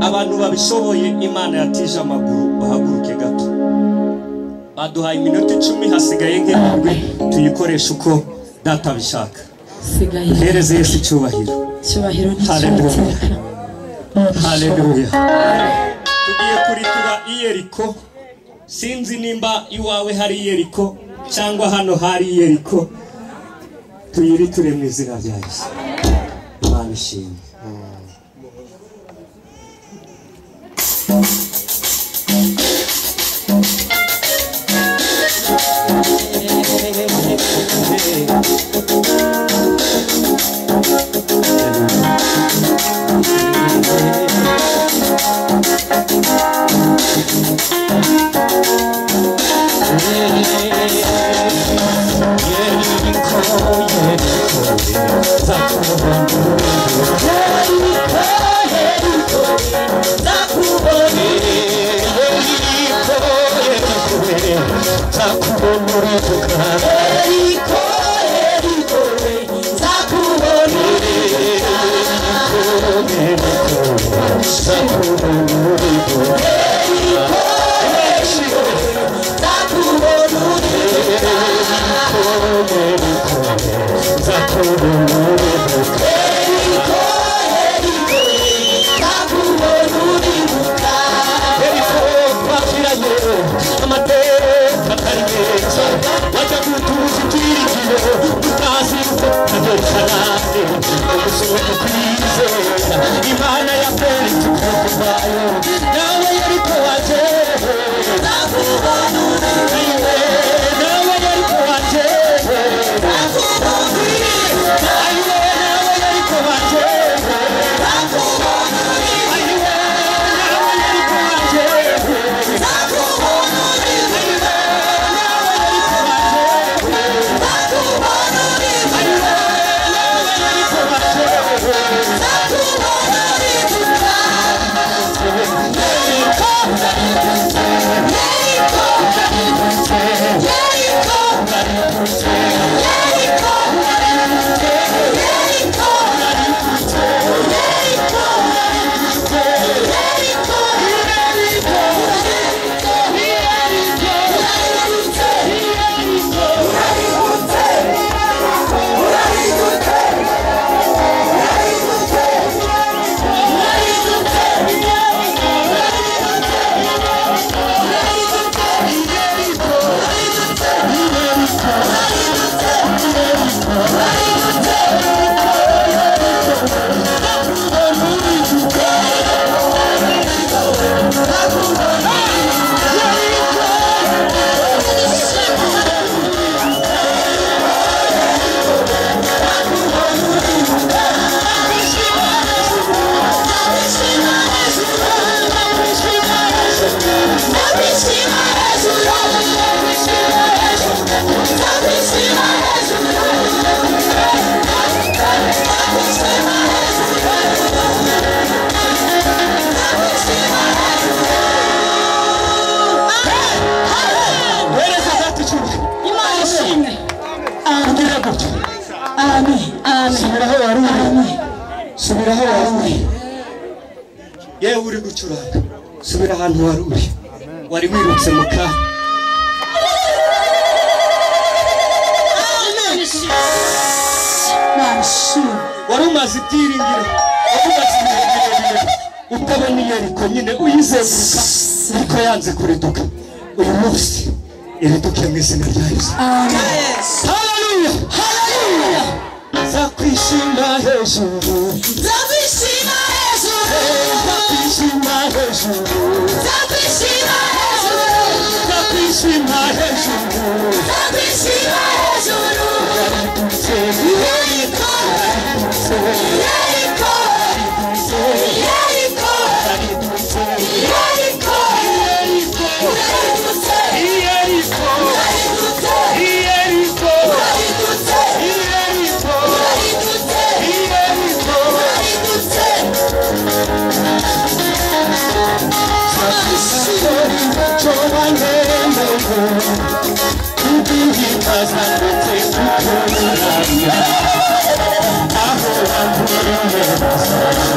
Abantu babishoboye Imana yatije amaguru bahaguruke gato. Baduhaye iminota 10 hasigaye nk'indwi tuyikoresha uko data bishaka. Hereze Yesu icyubahiro. Icyubahiro n'icyateka. Haleluya. Tugiye kuritura Iyeriko. Sinzi nimba iwawe hari Iyeriko cyangwa hano hari Iyeriko. Tuyiriture mu izina rya Yesu. Imana ishimwe. Yewe uri gucuranga subira ahantu wari uri wari wirutse muka. Wari umaze ibyiringiro utabona Iyeriko nyine uyizenguruka ariko yanze kuriduka. Uyu munsi iriduke mu izina rya Yesu. Haleluya, haleluya. Nzakwishima hejuru, nzakwishima hejuru, nzakwishima hejuru, nzakwishima hejuru, nzakwishima hejuru, nzakwishima hejuru. Yeriko, Yeriko, Yeriko, Yeriko, Yeriko, Yeriko, Yeriko, Yeriko. Aho